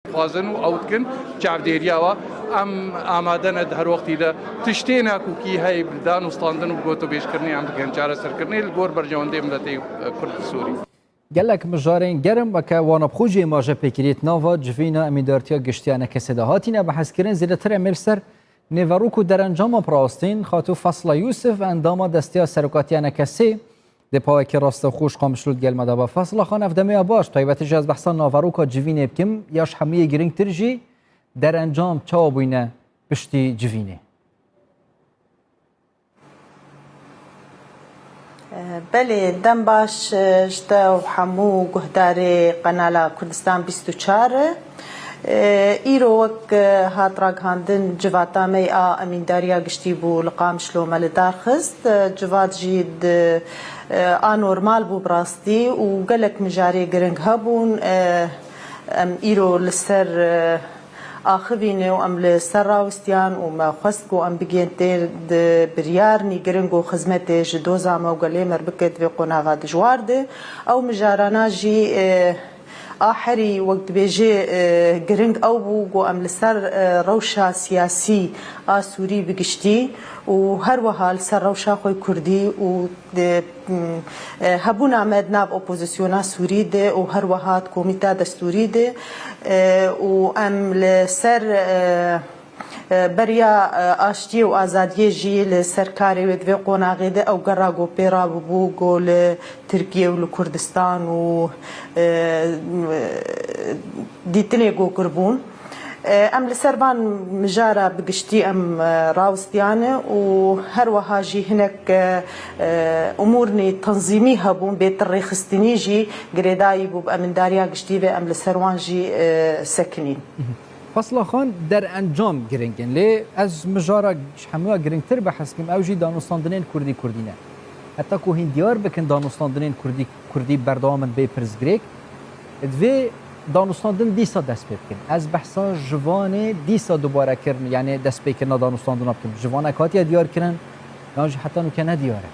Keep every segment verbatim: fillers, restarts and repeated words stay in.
Dixwazin û ew dikin çavdêriya we. Em amade ne di her wextî de tiştê nakokî heye bi danûstandin û gotûbêjkirinê em bikin çareserkirinê li gor berjewendê miletê Kurd li Sûrî. Gelek mijarên germ weke wana bi xwe jî êmaje pêkirî di nava civîna Emîndartiya Giştî ya ENKSê de hatine behskirin. Zêdetir em ê li ser nêverok û derencama bi rastîn. Xatû Fesla Yûsif, endama desteya serokatiya ENKSê, dê pawekî rastexû ji Qamişlo di gel me de be. Fesla Xan, ev demê ya baş, taybetî jî ez behsa naveroka civînê bikim, ya ji hemûyê girîngtir jî derencam çawa bûyne piştî civînê? Belê, dem baş ji te û hemû guhdarê qenala Kurdistan bîst û çar. Îro wek hat ragihandin civata me a emîndariya giştî bû li Qamişlo me li dar xist. Civat jî di anormal bû bi rastî û gelek mijarê giring hebûn. Em îro li ser axivîne û em li ser rawistiyan û me xwest ku em bigên tê di biryarnî giring û xizmetê ji doza me û gelê me re bike di vê qonaxa dijwar de. Ew mijarana jî a herî wek dibêje giring ew bû ku em li ser rewşa siyasî a Sûrî bi giştî û her wiha li ser rewşa xwe Kurdî û di hebûna me di nav opozisyona Sûrî de û her wiha di komîta destûrî de û em li ser beriya aştiyê û azadiyê jî li ser karê wê di vê qonaxê de ew gera ku pê re bûbû ku li Tirkiye û li Kurdistan û dîtinê ku kiribûn. Em li ser van mijara bi giştî em rawistiyane û her wiha jî hinek umûrnî tenzîmî hebûn, bê ti rêxistinî jî girêdayî bû bi emîndariya giştî ve em li ser wan jî sekinîn. Fesla Xan, derencam giring in, lê ez mijara ji hemûya giringtir behs bikim, ew jî danûstandinên kurdî kurdî ne. Heta ku hîn diyar bikin danûstandinên kurdî kurdî berdewam in bê pirsgirêk, divê danûstandin dîsa dest pê bikin. Ez behsa ji vanê dîsa dubare kirin, yanî destpêkirina danûstandina bikim. Ji vanek hatiye diyar kirin, yan jî heta nûke ne diyar e?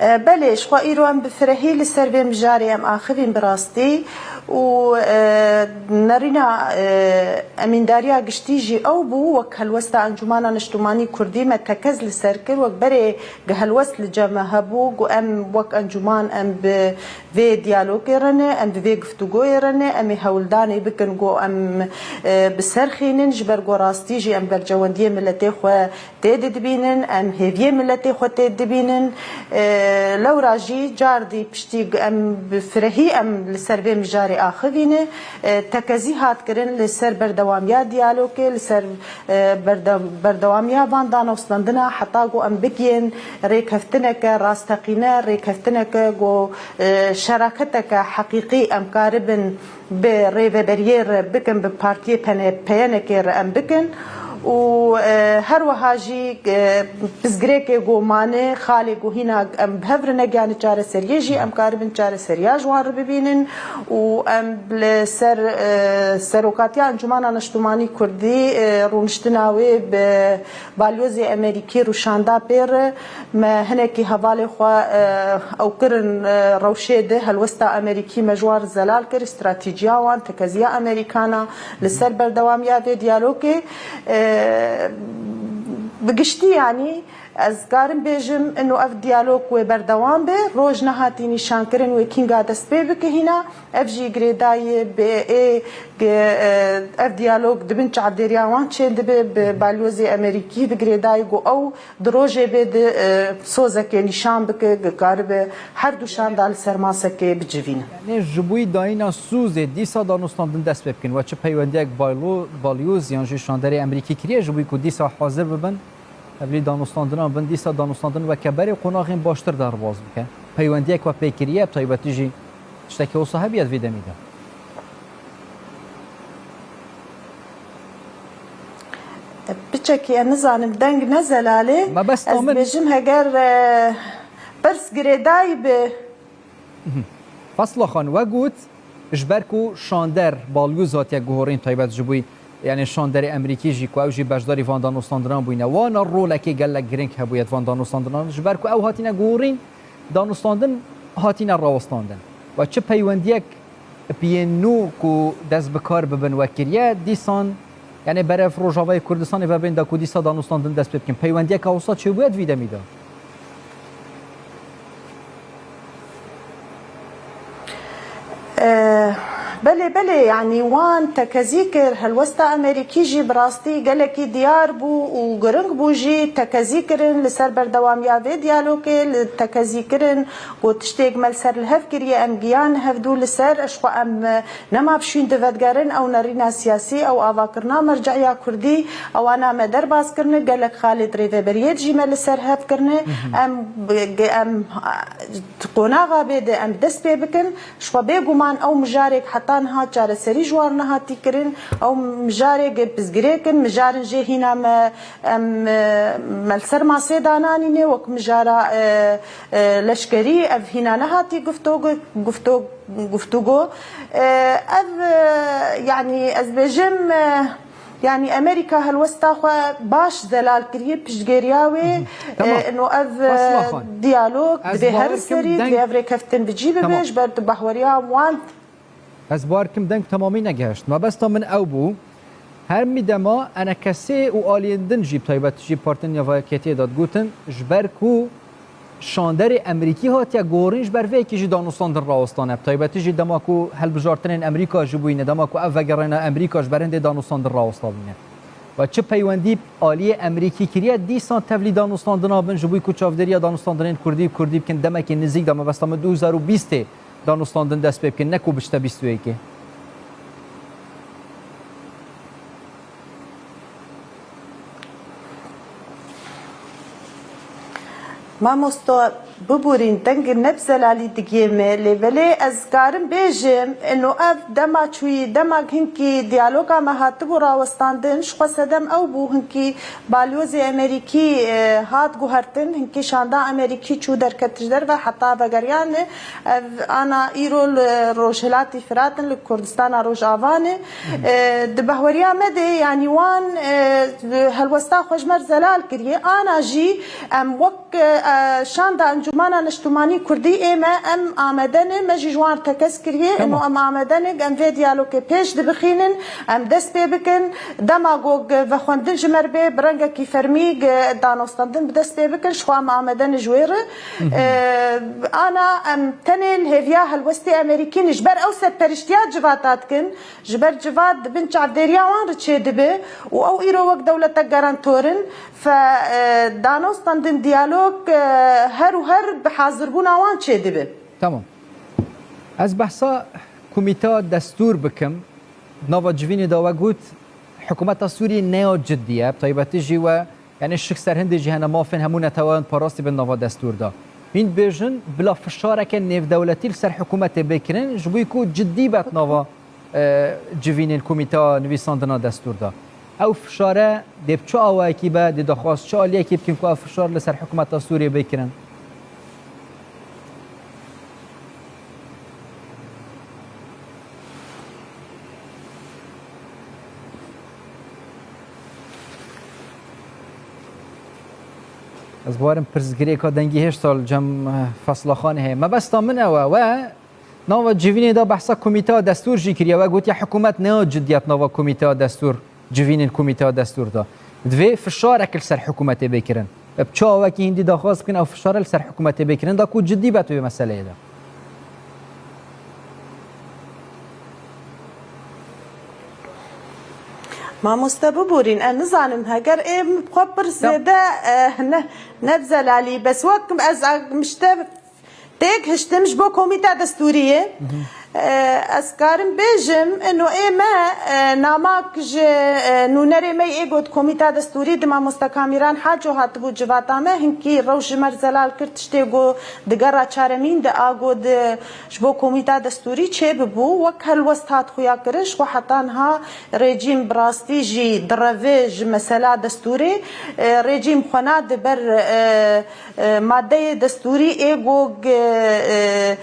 Belê, ji xwe îro em bi firehî li ser vê mijarê em axivîn bi rastî û nerîna emîndariya giştî jî ew bû, wek helwesta Encûmana Niştimanî Kurdî me tekez li ser kir, wek berê gi helwest li cem me hebû, ku em wek encûman em bi vê diyalogê re ne, em bi vê giftûgoyê re ne, em ê hewldanê bikin ku em bi ser xînin, ji ber ku rastî jî em bercewendiyê miletê xwe tê didibînin, em hêviyê miletê xwe tê didibînin. Lewra jî cardî piştî em bi firehî em li ser vê mijarê axivîne. Tekezî hat kirin li ser berdewamiya diyalogê, li ser berdewamiya van danûstandina heta ku em bigihên rêkeftineke rasteqîne, rêkeftineke ku şeraketeke heqîqî em karibin bi rêveberiyê re bikin, bi partiyê pene-, peyenekê re em bikin û her wiha jî pirsgirêkê ku mane, xalê ku hîna em bi hev re negihane çareseriyê jî em karibin çareseriya ji wan re bibînin û em li ser serokatiya Encûmana Niştimanî Kurdî rûniştina wê bi Balyozê Amerîkî rûşanda pê re me hinekî hevalê xwe ew kirin rewşê de helwesta Amerîkî me ji wan re zelal kir, stratîjiya wan, tekeziya Amerîkana li ser berdewamiya vê diyalogê. Bi giştî yanî ez karim bêjim ino ev diyalog wê berdewam be, roj nehatî nîşankirin wê kînga dest pê bike hîna. Ev jî girêdayî bi ê ev diyalog di bin çavdêriya wan çêdibe, bi balyozê Amerîkî bi girêdayî ku ew di rojê bê di sozekê nîşan bike, ku karibe her du şanda li ser masekê bicivîne. Yanî ji bo dayîna sozê dîsa danûstandin dest pê bikin, we çi peywendiyek balyoz yan jî şanderê Amerîkî kiriye ji bo ku dîsa hazir bibin? Tevlî danûstandinan bin, dîsa danûstandin weke berê qonaxên baştir derbas bike. Peywendiyek we pê kiriye, bi taybetî jî tiştekî wisa hebiye di vê demî de? Piçekî ez nizanim, deng ne zelalê. Mebesta Ez min. Dibêjim heger e, pirs girêdayî bi. Fasla Xan, we got, ji ber ku şander balyûz hatiye guhorîn taybet ji bo, yanî şanderê Emerîkî jî ku ew jî beşdarî van danûstandinan bûyne, wana rolekê gelek girîng hebûye di van danûstandinan, ji ber ku ew hatine guhorîn, danûstandin hatine rawestandin. Ve çi peywendiyek bi yên nû ku dest bi kar bibin we kiriye, dîsan, yanî berev Rojavayê Kurdistanê ve bên de ku dîsa danûstandin dest pê bikin? Peywendiyeka wisa çêbûye di vî demî de? E, belê, belê, yanî wan tekezî kir, helwesta Amerîkî jî bi rastî gelekî diyar bû û giring bû jî, tekezî kirin li ser berdewamiya vê diyalogê, li tekezî kirin, got tiştêk me li ser li hev kiriye, em giyan hevdû li ser, ji xwe em, e, nema bi şûn divegerin, ew nerîna siyasî, ew avakirina merceya kurdî, ewana me derbas kirine, gelek xalê di rêveberiyê de jî me li ser hev kirine, em, em, Di qonaxa bê de em dest pê bikin, ji xwe bêguman ew mijarek heta niha çareserî ji wan nehatî kirin. Ew mijarek pirsgirêk in, mijarin jê hîna me, em, e, me li ser masê dananîne, wek mijara, e, e, leşkerî, ev hîna nehatî guftogo-, gufto-, guftûgo. E, ev, e, yanî ez bêjim, e, Yanî Amerîka helwesta xwe baş zelal kiriye, piştgêriya wê, e, ino ev, e, diyalog divê her serî, divê ev rêkeftin bi cî bibe, ji ber tu bahweriya wan. Ez bawer kim deng bi temamî negihişt. Mebesta min ew bû, her mî dema enekesê û aliyên din jî, bi taybet jî Partên Nava Yekîtiyê de digotin, ji ber ku şanderê Emerîkî hatiye gorîn, ji ber vê yekê jî danûstandin rawestane. Bi taybetî jî dema ku hilbijartinên Emerîka ji bûyî ne, dema ku ev vegerayîna Emerîka ji ber hindê danûstandin rawestabûne. Ve çi peywendî aliyê Emerîkî kiriye, dîsan tevlî danûstandina bin, ji bo ku çavdêriya danûstandinên Kurdî û Kurdî bikin, demekî nizîk de, mebesta min du hezar û bîstê danûstandin dest pê bikin, ne ku biçte bîst û yekê. Mamosto, biborîn, dengê ne bi zelalî digihê me, lê belê ez karim bêjim, ino ev dema çûyî, dema hinkî diyaloga me hatibû rawestandin, ji xwe sedem ew bû, hinkî balyozê Emerîkî, e, hat guhertin, hinkî şanda Emerîkî çû derket ji derve heta vegeriyan, ev ana îro li Rojhilatî Firat in, li Kurdistana Rojava ne. E, di bahweriya me de, yanî wan, e, helwesta xwe ji me re zelal kiriye. Ana jî em wek, e, şanda Encûmena Niştimanî Kurdî ê me, em amade ne, me jî ji wan re tekez kiriye. Ino em amade ne, em vê diyalogê pêş dibixînin, em dest pê bikin. Dema ku vexwendin ji me re bê, bi rengekî fermî danûstandin bi dest pê bikin, ji xwe em amade ne ji wê re. E, ana em tenê li hêviya helwestê Emerîkî ne, ji ber ew serperiştiya civata dikin. Ji ber civat di bin çavdêriya wan re çêdibe û ew îro wek dewletek garantor in, fe, e, danûstandin diyalog, e, her û her bi hazirbûna wan çêdibe. Tamam. Ez behsa Komîta Destûr bikim. Nava civînê de we got, hikûmeta Sûriyê ne ya ciddî ye, bi taybetî jî we Yanî şik ser hindê jî hene mafên hemû neteweyan parastî bin nava destûr de. Hîn dibêjin bila fişareke nêvdewletî li ser hikûmetê bê kirin, ji bo ku cidî be di nava, e, civînên komîteya nivîsandina destûr de. Ew fişare dê bi çi awayekî be, dê daxwaz çi aliyekî bikin ku ev fişar li ser hikûmeta Sûriyê bê kirin? Ez bawerim pirsgirêka dengî hêşta li cem, eh, Fesla Xanê heye. Mebesta min ew e, we nava civînê de behsa komîteya destûr jî kiriye. We gotiye hikûmet neya ciddiyet nava komîteya destûr. Civînên Komîteya Destûr de. Divê fişarek li ser hikûmetê bê kirin. Bi çi awekî hîndî daxwaz bikin ew fişare li ser hikûmetê bê kirin da ku cidî be di wê meseleyê de. Mamoste biborîn, ez nizanim heger ê min bi xwe pir zêde, eh, ne, ne bi zelalî, bes wek ez a-, mişte Têgihiştim ji bo komîta destûriyê, e, ez karim bêjim, ino ê me, e, namak ji, e, nûnerê me yê got komîta destûrî di mamoste Kamîran Haco hatibû civata me, hinkî rewş ji me re zelal kir, tiştê got di gera çaremîn de a got di, ji bo komîta destûrî çêbibû, wek helwest hat xuya kirin, ji xwe heta niha rejîm bi rastî jî direve ji mesela destûrê, e, rejîm xwe nade ber, e, e, madeyê destûrî ê ku, e, e,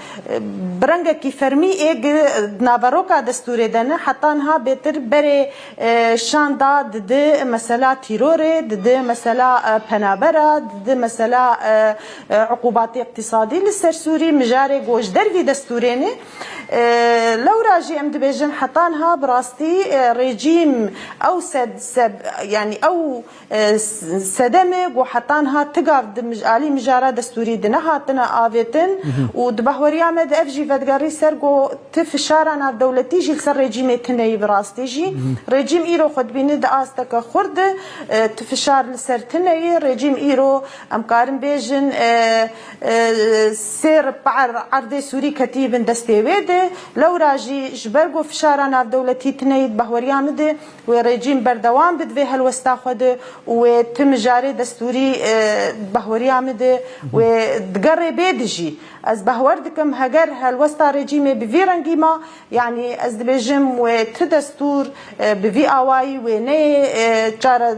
bi rengekî fermî ê gi naveroka destûrê de ne, heta niha bêtir berê, e, şan da didi mesela tîrorê, didi mesela, e, penabera, didi mesela, e, e, uqubatê iqtîsadî li ser Sûrî, mijarê ku ji dervî destûrê ne. E, lewra jî em dibêjin heta niha bi rastî, e, rejîm ew sed-, seb-, yanî ew e, s-, sedemê ku heta niha ti gav di mij-, alî mijara destûrî di nehatine avêtin û di bahweriya me de ev jî vedigerî ser ku ti fişara navdewletî jî li ser rejîmê tune yî bi rastî jî. Rejîm îro xwe dibîne di asteke xurt de, e, ti fişar li ser tune yî. Rejîm îro em karin bêjin, e, e, sê ripar erdê Sûrî ketî bin destê wê de. Lewra jî ji ber ku fişara navdewletî tune yî di bahweriya min de, wê rejîm berdewam bi di vê helwesta xwe de û wê ti mijarê destûrî, e, bahweriya min de wê digerê bê dijî. Ez bahwer dikim, heger helwesta rejîmê bi vî rengî ma, yanî ez dibêjim wê ti destûr, e, bi vî awayî wê neyê, e, çare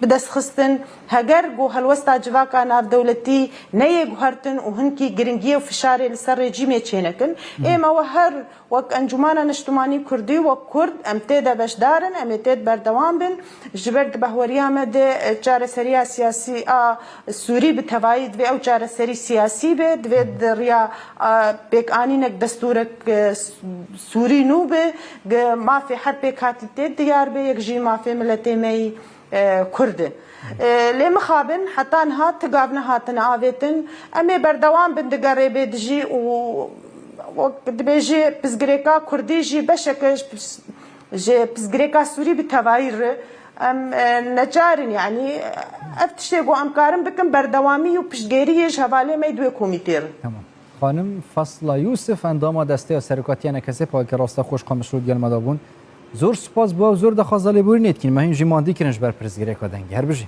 bidestxistin. Heger ku helwesta civaka navdewletî neyê guhertin û hinkî giringiyê û fişarê li ser rejîmê çênekin, ê me we her Wek Encûmena Niştimanî Kurdî, wek Kurd, em tê de beşdar in, em ê tê de berdewam bin. Ji ber di bahweriya me de, e, çareseriya siyasî a Sûrî bi tevayî divê ew çareserî siyasî be, divê di riya, a, pêkanînek destûrek, e, Sûrî nû be, ge mafê her pêkhatî tê diyar be, yek jî mafê miletê me yî e, Kurd e. E, lê mixabin heta niha ti gav nehatine avêtin. Em ê berdewam bin digerê bê dijî û wek dibêjî pirsgirêka Kurdî jî beşeke ji pirs-, ji pirsgirêka Sûrî bi tevayî re em, e, neçar in, yanî ev tiştê ku em karin bikin berdewamî û piştgêriyê ji hevalê me yê di wê komîtê re. Tamam. Xanim Fasla Yûsif, endama Desteya Serokatiya N K S P'ê, weke rasta xweş qamişlo gel me de bûn. Zor spas bo ew, zor daxwaza lêborînê dikîn. Me hîn jî mandî kirin ji ber pirsgirêka dengê. Her bijî.